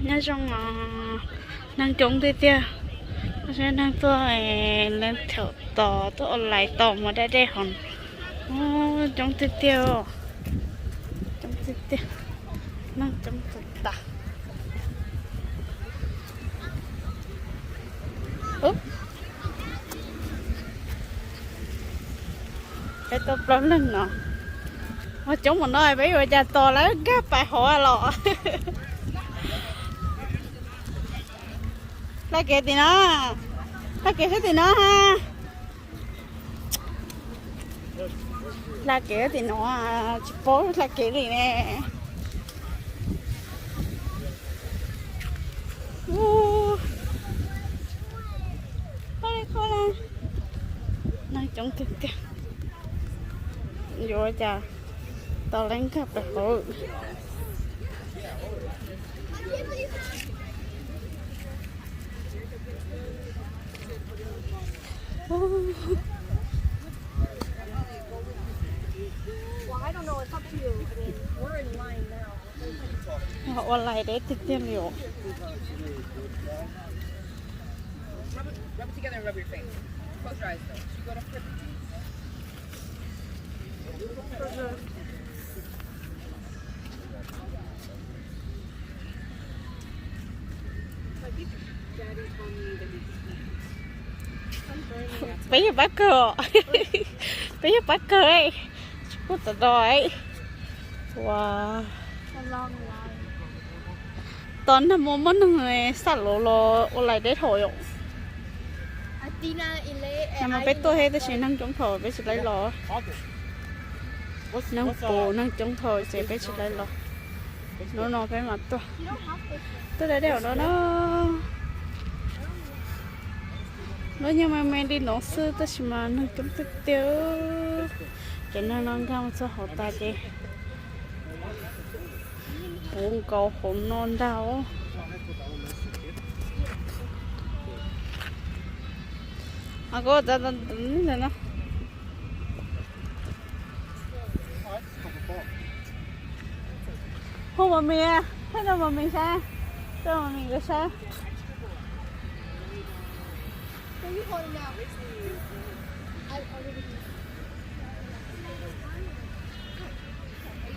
Nyob zoo os, neeg coob tiag tiag. Saib neeg tuaj, leej thaum tos tuaj ua lais tos mus dab dej hov. Coob tiag tiag, coob tiag tiag, neeg coob tas tas. Peb tuaj plaub leeg no, ua coob mus no peb yuav cas tos lawv nkag pais hauv los. Hla kev tim no, hla kev sab tim no ha. Hla kev tim no, tsis paub hla kev li ne. Neeg coob tiag tiag, yuav cas tos lawv nkag pais hauv. Ua lais deb tiag tiag li os. Peb yog pab kawg, peb yog pab kawg, tsis pub tom no. Ua, tos nag hmo muaj neeg xab lav los ua lais deb dhau yom. Nag hmo peb tuaj thiab tab sis neeg coob dhau peb tsis laib los. Neeg puv neeg coob dhau ces peb tsis laib los. Hnub no peb mam tuaj. Tuaj da dej hauv no na. Lub nyuag me me li no xwb tab sis mas neeg coob tiag tiag. Cov neeg no nkag mus txog hauv tas ces puv nkaus hauv no ntag. Hu mos mis, thaij rau mos mis saib, rau mos mis nkawd saib.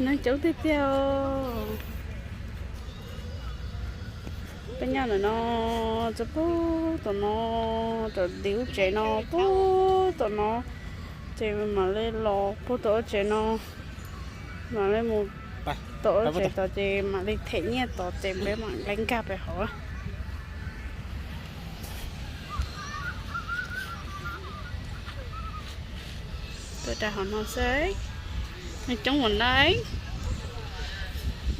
Neeg coob tiag tiag. Peb nyob ntawm no, txog pug tom no, tom tim lub tsev no, pug tom no, ces mam li los pug tom lub tsev no, mam li mus tom lub tsev tod ces mam li them nyiaj tod ces peb mam li nkag pem hauv. Tuaj rau hauv no xwb, neeg coob ua ntej.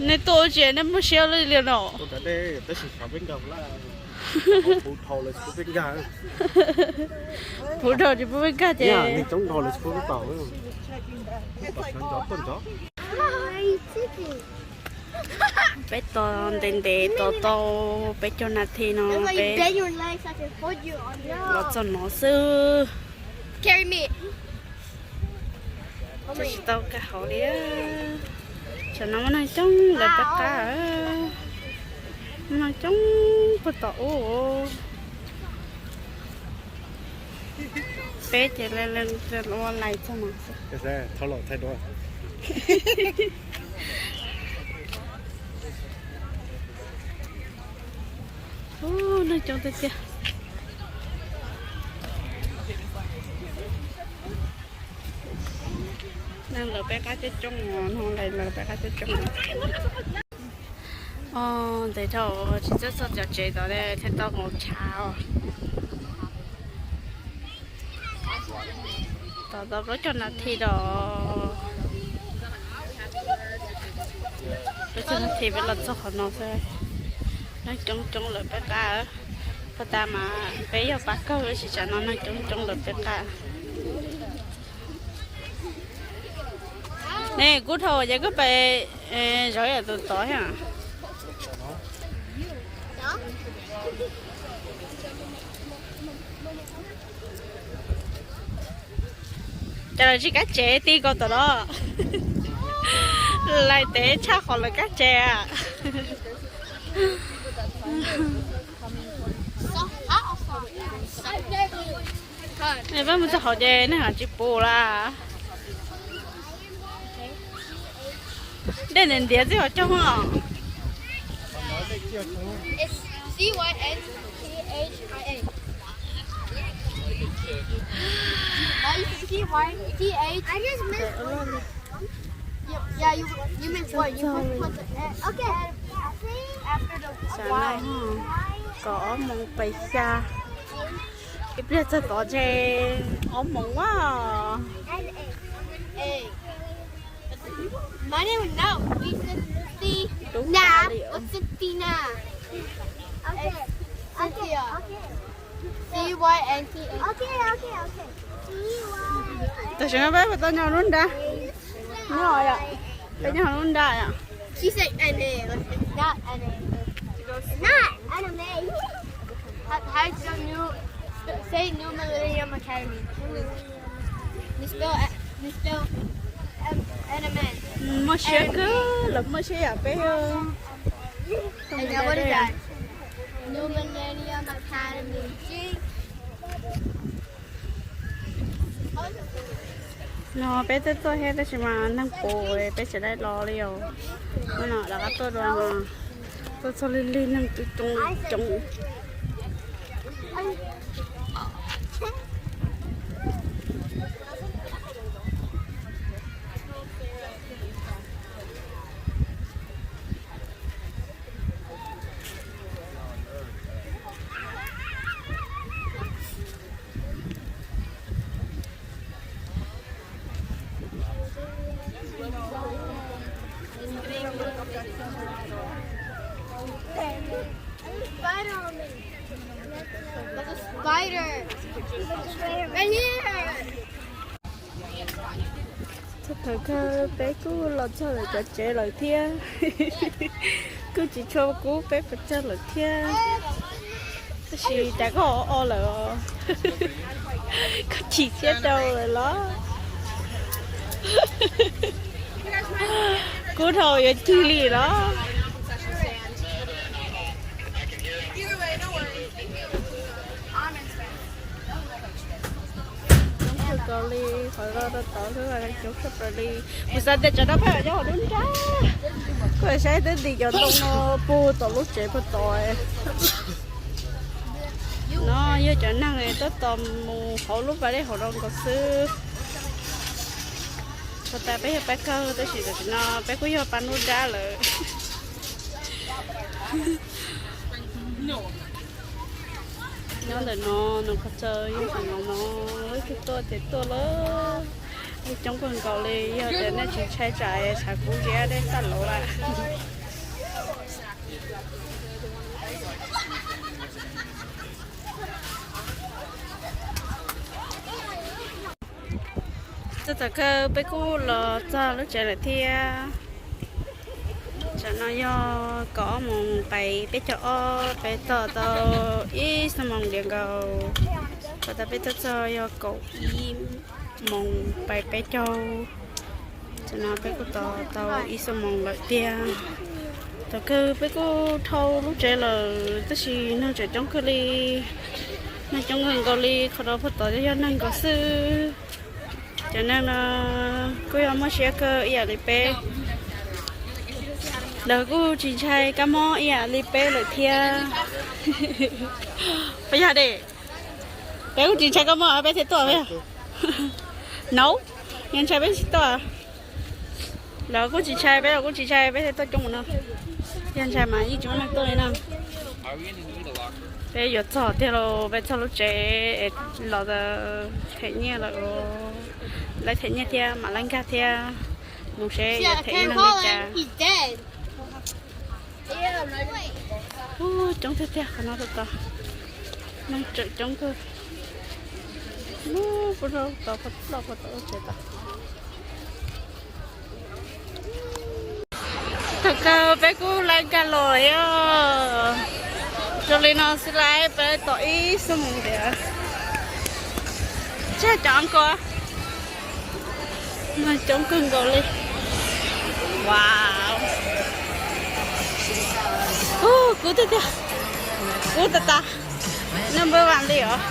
Nej tuaj ua tsi nej muaj siab li li no? Puv dhau tsis pub peb nkag ces. Peb tos ntev ntev tos tau peb caug nas this no peb los txog no xwb. Tsis tau nkag hauv li. Tam no muaj neeg coob lawv peb qab, muaj neeg coob puag tom ub. Peb ces ua lais txog no xwb. Ub, neeg coob tiag tiag. Neeg lawv peb qab coob coob, no lawv peb qab coob coob. Ntev dhau tsis txawj txog cov tsev tod thiaj tau mus tshav os. Tos tau plaub caug nas this los, plaub caug nas this peb los txog qhov no xwb. Neeg coob coob lawv peb qab. Puag ta mas peb yog pab kawg tab sis tsam no neeg coob coob lawv peb qab. Ne, kub dhau ces koj pais zov yam tus tod thiab. Cas lawv tsis kab tsev ti nkaus tom no? Lais ntev tshaj qhov lawv kab tsev. Peb mus txog hauv ces neeg tsis pum lawm. Dej ntiav ntiav txij hauv caug os. Kaum ob moos pais xya, ib pliag txog tod ntshe ob moos a. Tam sim no peb puas tau nyob lub nra? Nyob yom, peb nyob lub nra yom. Muaj siab kawg, lawv muaj siab yam peb. No peb twb tuaj thiab tab sis mas neeg puv peb tsis tau los li os. No lawv qab tuaj dua, tuaj txog lig lig neeg coob coob. Thaum kawg peb kuj los txog lawv cov tsev lawm thiab. Kuj tsis tshua kub peb puas tsaug lawm thiab. Tab sis cas koj o o lawm, koj chim siab rau lawm los? Kub dhau yuav cig li los? Coob kawg nkaus li, qhov no rau tod xwb coob kawg nkaus li. Kuv xav tias tsam no peb nyob hauv lub nrab, koj saib twb nti cov ntoo no puag tom lub tsev puag tod. No yog cov neeg tab tom mus hauv lub pas dej hauv no nkaus xwb. Txog tas peb yog pab kawg tab sis tam sim no peb kuj yog pab nruab nrab lawm. Nyob ntawm no nws qhov chaw yog qhov no no, ib tug tuaj ces tuaj lawm. Coob kawg nkaus li, yog tias nej tsis ntshai tsam tshav kub ziab dej txaj lauv lawm. Txog thaum kawg peb kuj los txog lub tsev lawm thiab. Tsam no yog kaum ob moos pais peb caug ob, peb tos tau ib xuab moos diam nkaus. Txog tas peb tuaj txog yog kaum ib moos pais peb caug. Tsam no peb kuj tos tau ib xuab moos lawm tiag. Thaum kawg peb kuj dhau lub tsev lawm tab sis neeg tseem coob kawg li. Neeg coob kawg nkaus li, qhov no puag tod yog neeg nkaus xwb. Cov neeg no kuj yog muaj siab kawg ib yam li peb. Lawv kuj tsis ntshai kab mob ib yam li peb lawm thiab. Puas yog de? Peb kuj tsis ntshai kab mob peb thiaj tuaj. No, yog ntshai peb tsis tuaj. Lawv kuj tsis ntshai peb, lawv kuj tsis ntshai peb thiaj tuaj coob no. Yog ntshai mas yeej tsis muaj neeg tuaj li no. Peb yuav txog tiag lauj, peb txog lub tsev es los them nyiaj lawm. Laib them nyiaj thiab mam laib nkag thiab. Mus seb yuav them ib leeg li cas. Coob tiag tiag qhov no tod, neeg tseem coob kawg. Ub, puag tod, puag tod, puag tod, tsev tod. Thaum kawg peb kuj laib nkag los os. Zoo li no xwb laib peb tos ib xuab moos ntiav. Tseg cov ko, neeg coob kawg nkaus li. Wow, kub tiag tiag. Kub tas tas, number one li os.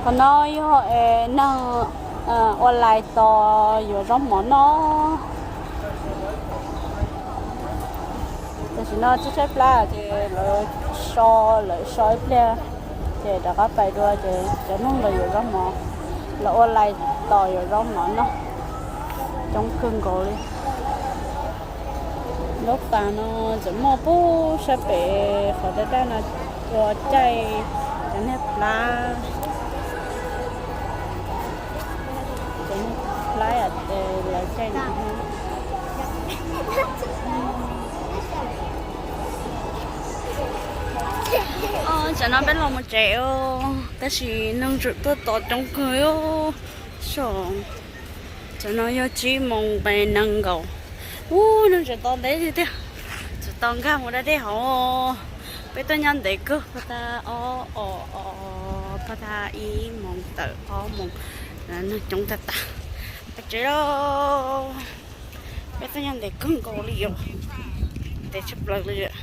Qhov no yog neeg ua lais tos yuav zaub mov noj. Tam sim no tshaib tshaib plab ces lawv so, lawv so ib pliag ces rov qab pais dua ces cov neeg los yuav zaub mov, los ua lais tos yuav zaub mov noj coob kawg nkaus li. Lub pas no tseem muaj pub sab pem qhov daj daj no ua caij cov niag plab, cov niag plab lawv caij no. Tam no peb los mus tsev, tab sis neeg tseem tuaj tos coob kawg. Tam no yog tsib moos pes nees nkaum. Ub, neeg tseem tos ntev tiag tiag, tseem tos nkag mus da dej hauv. Peb tuaj nyob ntev kawg, pog tag ob, o, o, pog tag ib moos tawm ob moos, neeg coob tag tag. Peb tsev lauj, peb tuaj nyob ntev kawg nkaus li os, ntev tshaj plaws li lawm.